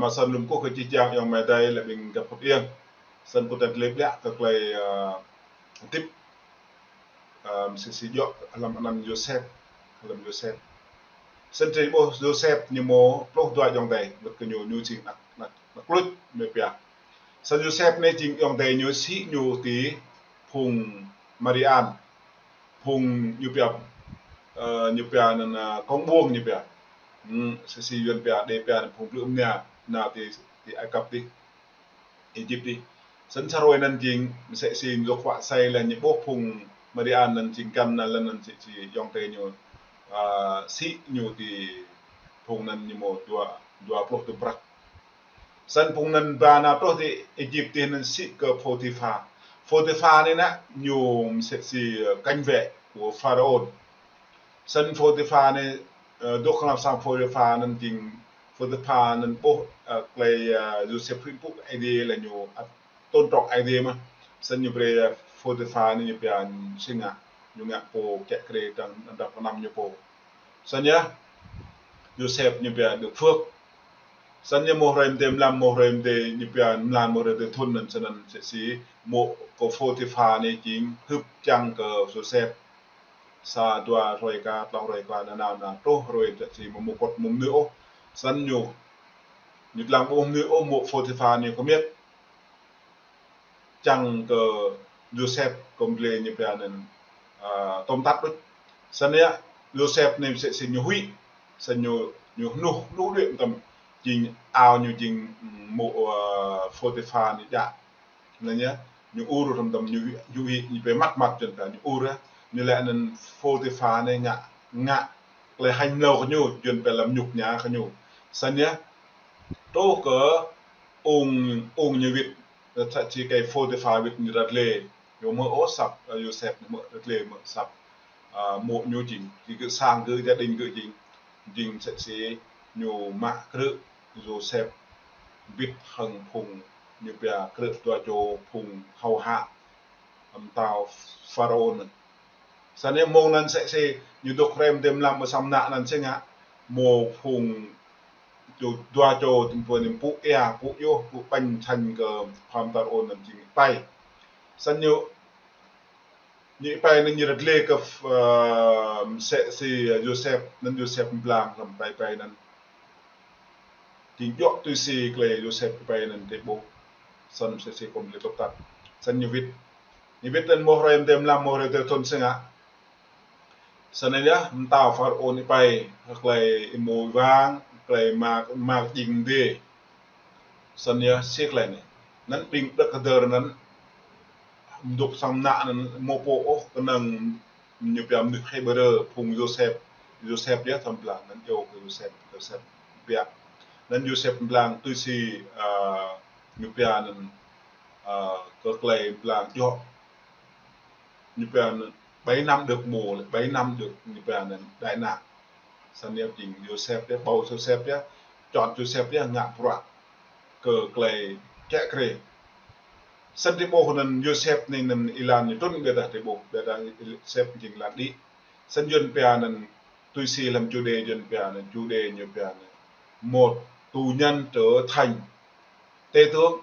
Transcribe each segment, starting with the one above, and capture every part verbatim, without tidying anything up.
Mă săn lŏm kơkuh kơ čih čang ayŏng amai adơi lĕ ƀing găp hơp ieng. Săn pơtăn klip lĕ kơ klei, ơ, tip, ơ, msĕ si djŏ hlăm anăn Yôsep, hlăm Yôsep. Săn tơlơi ƀuh Yôsep ñu mơ̆ pluh dua ayŏng adơi, wơ̆t kơ ñu, ñu jing ană, ană, ană kluč mơ̆ pia. Săn Yôsep anai jing ayŏng adơi ñu sĭ ñu ti phung Madian. Phung ñu pia, ơ, ñu pia anăn, ơ, kông ƀuông ñu pia. Hmm, msĕ si Yuan pia, Êđê pia anăn phung plư mnia, nao ti, ti Ai Cập dih, Êjip dih. Săn sa hrơi anăn jing, msĕ si ñu dŏ wă asơi lĕ ñu ƀuh phung Madian anăn jing găn anăn lĕ anăn msĕ si ayŏng adơi ñu, ơ, sĭ ñu ti phung anăn ñu mơ̆ dua, dua pluh tơm prăk. Săn phung anăn ba nao truh ti Êjip dih anăn sĭ kơ Phôtipha. Phôtipha anai ană ñu msĕ si, ơ, cảnh vệ của Pharaôn. Săn Phôtipha anai, ơ, dŏ hlăm sang Phôtipha anăn jing Phôtipha anăn ƀuh, ơ, klei, ơ, Yôsep hrĭ pŭ Aê Diê lĕ ñu ăt tôn trọng Aê Diê mơ̆n. Săn ñu brơi, ơ, Phôtipha anai ñu pia si ngă, ñu ngă pô kiă kriê tơdang ană pơnăm ñu pô. Săn yơh, Yôsep ñu pia được phước. Săn ñu mơ̆ hrơi mơdê mlam, mơ̆ hrơi mơdê ñu pia mlam, mơ̆ hrơi mơdê thŭn anăn săn anăn msĕ si mơ̆ kơ Phôtipha anai jing hưp čang kơ Yôsep. Sa dua hrơi ka, tlâo hrơi ka, nao nao nao truh hrơi msĕ si mơ̆ mơkŏt mơ̆ mơnưh ôh. Săn ñu, ñu lăng ƀu mơnưh ôh mơ̆ Phôtipha anai kơmiăt čang kơ Yôsep kơ mlê ñu pia anăn, ơ, tôm tăt đôč. Săn yơh, Yôsep anai msĕ si ñu huĭ, săn ñu, ñu hnuh, hnuh đuaĭ tơm jing ao ñu jing, mm, mơ̆, ơ, Phôtipha anai djă. Anăn yơh, ñu ur tơm tơm ñu, ñu huĭ, ñu pia măt măt Yuan pia ñu ur yơh. Ñu lĕ anăn Phôtipha anai ngă, ngă klei hêñ mlâo kơ ñu, Yuan pia làm nhục nhã kơ ñu. Săn yơh, truh kơ ung, ung ñu wĭt, thâo či kơ Phôtipha wĭt ñu ră lĕ, ñu mơ̆ ôh săp, ơ, Yôsep ñu mơ̆ ră lĕ mơ̆ săp, ơ, mơ̆ ñu jing, jing gơ̆ sang gơ̆ gia đình gơ̆ jing, jing msĕ si ñu mă krư̆ Yôsep bĭt hăng phung ñu pia krư̆ dua čô phung hơ̆k hă mtao Pharaôn anăn. Săn yơh mông anăn msĕ si ñu dŏ hrơi mơdê mlam ƀơi sang mnă anăn si ngă, mơ̆ phung čô, dua čô tơm pô anăn pŭ ia, pŭ yơh, pŭ ƀañ čañ kơ pham Pharaôn anăn jing êpei. Săn ñu, ñu êpei anăn ñu ră lĕ kơ, ơ, msĕ si Yôsep, anăn Yôsep mblang hlăm êpei êpei anăn. Jing djŏ tui si klei Yôsep êpei anăn tơlơi ƀuh. Săn msĕ si kơ mlê tŏp tăt. Săn ñu wĭt. Ñu wĭt anăn mơ̆ hrơi mơdê mlam, mơ̆ hrơi mơdê thŭn si ngă. Săn anai yơh, mtao Pharaôn êpei, klei êmô êwang, klei mă, mă jing mdê. Săn yơh, si klei anai. Anăn ƀing đŏk kơdơr anăn, mdŭk sang mnă anăn mơ̆ pô ôh kơnơ̆ng ñu pia mnuih Hêbrơ, phung Yôsep, Yôsep yơh tơm mblang, anăn iâu kơ Yôsep, Yôsep biă. Anăn Yôsep mblang tui si, ơ, ñu pia anăn, ơ, kơ klei mblang djŏ. Ñu pia anăn bảy năm được mùa, bảy năm được ñu pia anăn đại nạn. Săn yơh jing Yôsep yơh, ƀâo Yôsep yơh, chọn Yôsep yơh ngă bruă kơ klei kiă kriê. Săn tơlơi ƀuh anăn Yôsep anai anăn êlan ñu trŭn ƀiădah tơlơi ƀuh, ƀiădah Yôsep jing êlan đĭ. Săn Yuan pia anăn tui si hlăm chủ đề Yuan pia anăn, chủ đề ñu pia anăn một tù nhân trở thành tể tướng.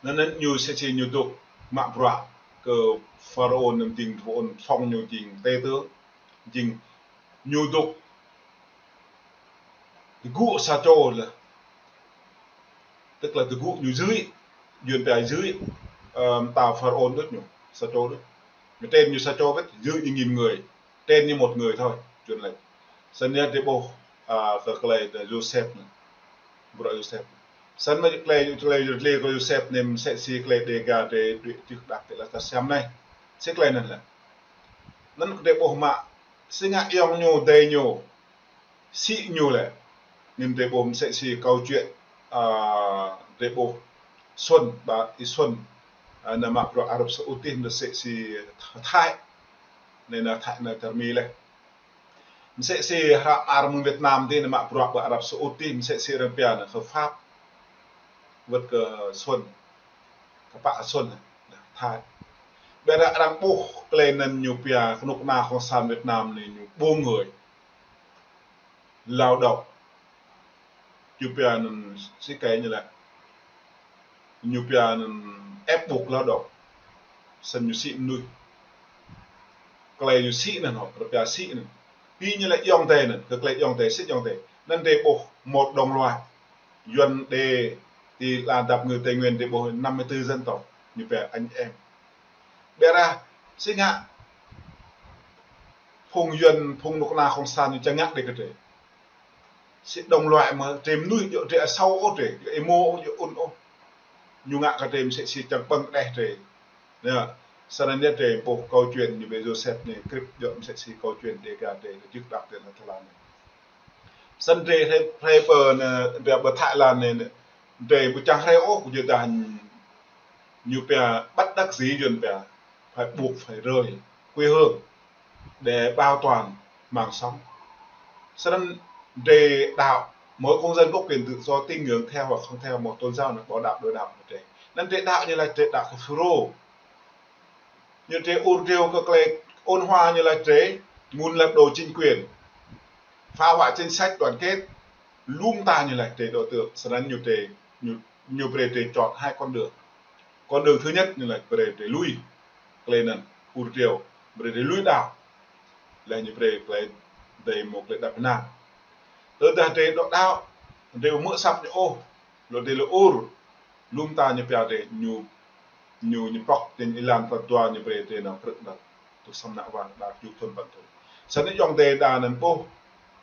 Anăn anăn ñu msĕ si ñu dŏ mă bruă kơ Pharaôn anăn jing Pharaôn song ñu jing tể tướng. Jing ñu dŏ tơgŭ sa čô lĕ. Tức là tơgŭ ñu dưới, Yuan pia dưới, ơ, mtao Pharaôn đôč ñu, sa čô đôč. Ñu trên ñu sa čô wơ̆t, dưới ñu nghìn người. Trên ñu một người thôi, Yuan laĭ. Săn yơh tơlơi ƀuh, ơ, kơ klei tơ Yôsep anăn. Bruă Yôsep. Săn mơ̆ klei, klei, klei kơ Yôsep anăn msĕ si klei Đêga drei đuaĭ čư̆ đăp tơlơi ta siam anai. Si klei anăn lĕ. Anăn kơ tơlơi ƀuh mă, si ngă ayŏng ñu, adơi ñu, sĭ ñu lĕ. Anăn tơlơi ƀuh msĕ si câu chuyện, ơ, tơlơi ƀuh Xuân, ƀă Y Xuân, ơ, nao mă bruă Arab Saudi, msĕ si Thái. Anai nao Thái, nao čar Mi lĕ. Msĕ si hră ar mơ̆ng Việt Nam dih nao mă bruă ƀơi Arab Saudi, msĕ si arăng pia anăn kơ Pháp. Wơ̆t kơ Xuân. Kơ pă Xuân, Thái. Ƀiădah arăng ƀuh klei anăn ñu pia kơnuk kơna cộng sản Việt Nam anai ñu buôn người. Lao động. Ñu pia anŭn sĭ kơ ñu lĕ. Ñu pia anŭn ép buộc lao động. Snăn ñu sĭ mơnuih. Tơlơi ñu sĭ anŭn hŏ, rơpia sĭ anŭn. Pi ñu lĕ ayŏng adơi anŭn, kơ tơlơi ayŏng adơi, sĭ ayŏng adơi. Anŭn drei ƀuh một đồng loại. Yuăn drei ti lăn dap ngư Tây Nguyên drei ƀuh năm mươi tư dân tộc. Ñu pia anh em. Ƀiădah, sĭ ngă phung Yuăn, phung kơnuk kơna cộng sản ñu čang ngă đĕ kơ drei. Sĭ đồng loại mơ̆, drei mơnuih djŏ drei asâo ôh drei, djŏ êmô ôh, djŏ ŭn ôh. Ñu ngă kơ drei mơsĕ si čang ƀơ̆ng đeh drei. Anai, snăn yơh drei ƀuh câu chuyện ñu bĕ Yôsep anai krip djŏ mơsĕ si câu chuyện Dega drei, djŏ ƀă drei lĕ Thái Lan anai. Snăn drei hrơi, hrơi pơ anai, drei ƀơi Thái Lan anai, drei ƀu čang hrơi ôh, kơ yua dah ñu pia bất đắc dĩ Yuăn pia, phải buộc phải rời quê hương để bảo toàn mạng sống. Snăn drei đaŏ, mỗi công dân có quyền tự do tín ngưỡng theo hoặc không theo một tôn giáo nào, bảo đảm độc lập của drei. Anŭn drei đaŏ ñu laĭ drei đaŏ kơ FULRO. Ñu drei ur driâo kơ tơlơi ôn hòa ñu laĭ drei, muốn lật đổ chính quyền, phá hoại chính sách đoàn kết, lŏm ta ñu laĭ drei đối tượng, snăn ñu drei, ñu, ñu brơi drei chọn hai con đường. Con đường thứ nhất ñu laĭ brơi drei lui, tơlơi anŭn ur driâo, brơi drei lui đaŏ. Laih ñu brơi tơlơi drei mơ̆ tơlơi đăp hnang. Tơdah drei dŏ đaŏ, drei ƀu hmư̆ asăp ñu ôh, lu drei lu ur, lŏm ta ñu pia drei ñu, ñu, ñu pŏk, drei êlan pran jua ñu brơi drei nao prơ̆k đăl. Tŭ săm nă wang đa kơjuh thŭn păn thŭn. Snăn ayŏng adơi đa anŭn ƀuh,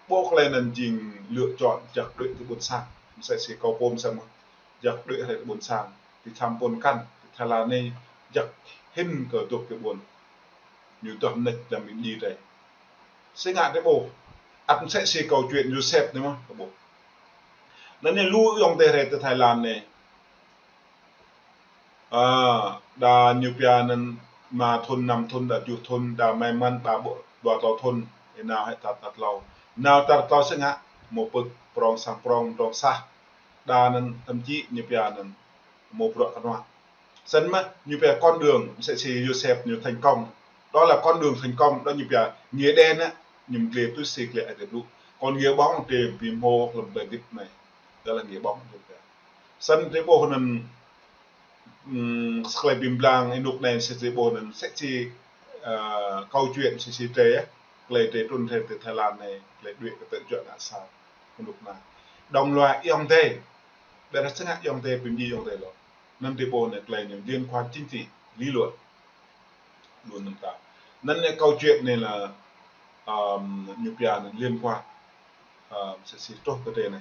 ƀuh tơlơi anŭn jing lựa chọn jak đuaĭ ti ƀuôn sang. Mơsĕ si kâo pô mơsĕ mơ̆n. Jak đuaĭ hrơi ti ƀuôn sang. Ti tham pôn kăn, ti Thái Lan anai, jak hĭn kơ dŏ ti ƀuôn. Ñu tuh mơneč lăm ƀing djai drei. Sĭ ngă drei ƀuh. Ăt mơsĕ si câu chuyện Yôsep anai mơ̆n, kơ ƀuh. Anŭn anai lu ayŏng adơi drei ti Thái Lan anai. A, đa ñu pia anŭn rơma thŭn, năm thŭn, đa kơjuh thŭn, đa may mắn, đa ƀu, dua klâo thŭn, ih nao hĭ tar, tar klâo. Nao tar klâo sĭ ngă, mơ̆ pơ̆k prŏng sang prŏng, prŏng sah. Đa anŭn thậm chí ñu pia anŭn mơ̆ bruă kơnuă. Snăn mơ̆ ñu pia con đường, mơsĕ si Yôsep ñu thành công. Đó là con đường thành công, đó ñu pia nghĩa đen á, ñu mơ̆ tơlơi tui si tơlơi Ơi Adai blŭ. Còn nghĩa bóng drei ƀu hmâo hlăm tơlơi hơdip anai. Đó là nghĩa bóng drei pia. Snăn drei ƀuh anŭn, ừm, tơlơi ƀing blang ênuk anai mơsĕ drei ƀuh anŭn, mơsĕ si, ơ, câu chuyện mơsĕ si drei á, tơlơi drei trŭn hrơi ti Thái Lan anai, tơlơi đuaĭ kơ tơjuă ană sang, ênuk anai. Đồng loại ayŏng adơi, ƀiădah sĭ ngă ayŏng adơi, ƀing djai ayŏng adơi lŏ. Anŭn drei ƀuh anai tơlơi anai liên quan chính trị, lý luận. Đuaĭ anŭn ta. Anŭn anai câu chuyện anai lĕ, ưm, ñu pia anŭn liên quan, ưm, mơsĕ si truh kơ drei anai.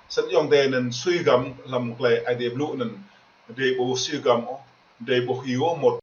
Snăn ayŏng adơi anŭn sui găm hlăm tơlơi Ơi Adai blŭ anŭn, drei ƀu sui găm ôh, drei ƀu hyu ôh một